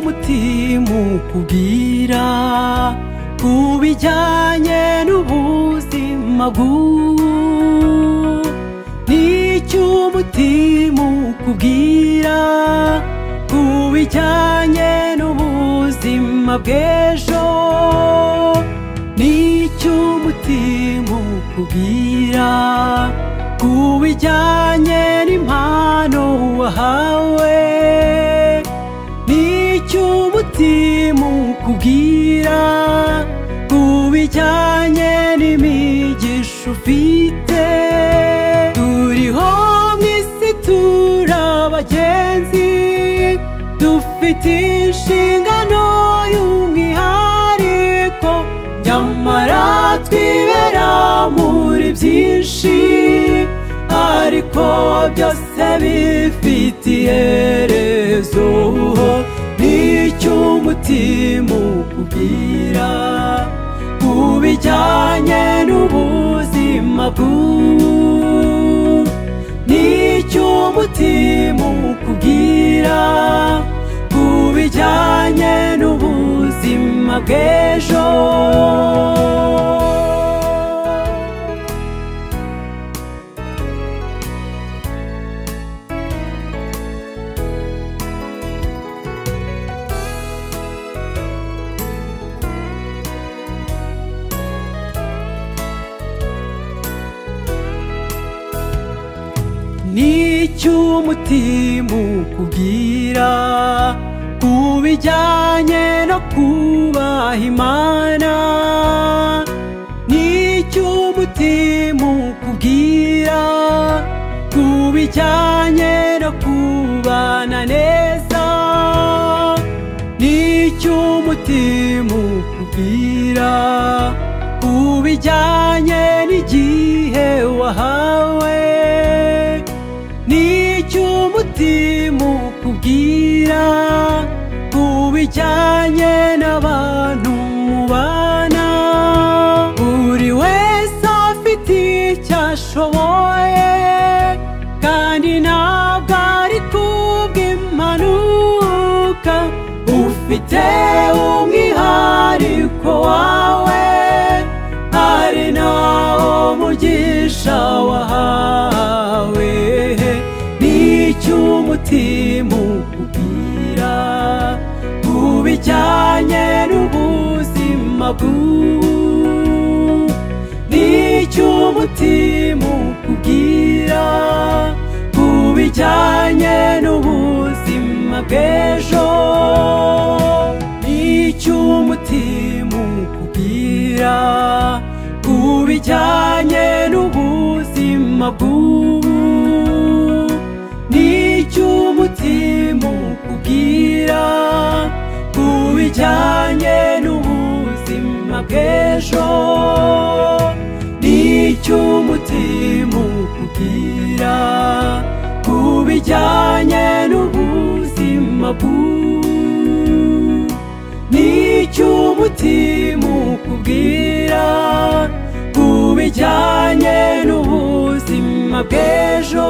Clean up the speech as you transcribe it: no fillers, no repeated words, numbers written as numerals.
Umutima ukubwira ku bijyanye n'ubuzima bw'ubu, n'icyo umutima ukubwira ku bijyanye n'ubuzima bw'ejo, n'icyo umutima ukubwira ku bijyanye n'impano wahawe, n'icyo umutima ukubwira ku bijyanye n'imigisha ufite. Turiho mu isi turi abagenzi, dufite inshingano y'umwihariko, nyamara twibera muri byinshi, ariko byose bifite iherezo. N'icyo umutima ukubwira ku bijyanye n'ubuzima bw'ubu, n'icyo umutima ukubwira ku bijyanye n'ubuzima bw'ejo. N'icyo umutima ukubwira ku bijyanye no kubaha Imana, n'icyo umutima ukubwira ku bijyanye no kubana neza, n'icyo umutima ukubwira ku bijyanye n'igihe wahawe, n'icyo umutima ukubwira ku bijyanye n'abantu mubana. Buri wese afite icyo ashoboye, kandi ntabwo ari kubw'impanuka, ufite umwihariko wawe, hari nawo mugisha wahawe. N'icyo umutima ukubwira ku bijyanye n'ubuzima bw'ubu, n'icyo umutima ukubwira ku bijyanye n'ubuzima bw'ejo, n'icyo umutima ukubwira ku bijyanye n'ubuzima bw'ubu, n'icyo umutima ukubwira ku bijyanye n'ubuzima bw'ejo, n'icyo umutima ukubwira ku bijyanye n'ubuzima bw'ubu, n'icyo umutima ukubwira ku bijyanye n'ubuzima bw'ejo.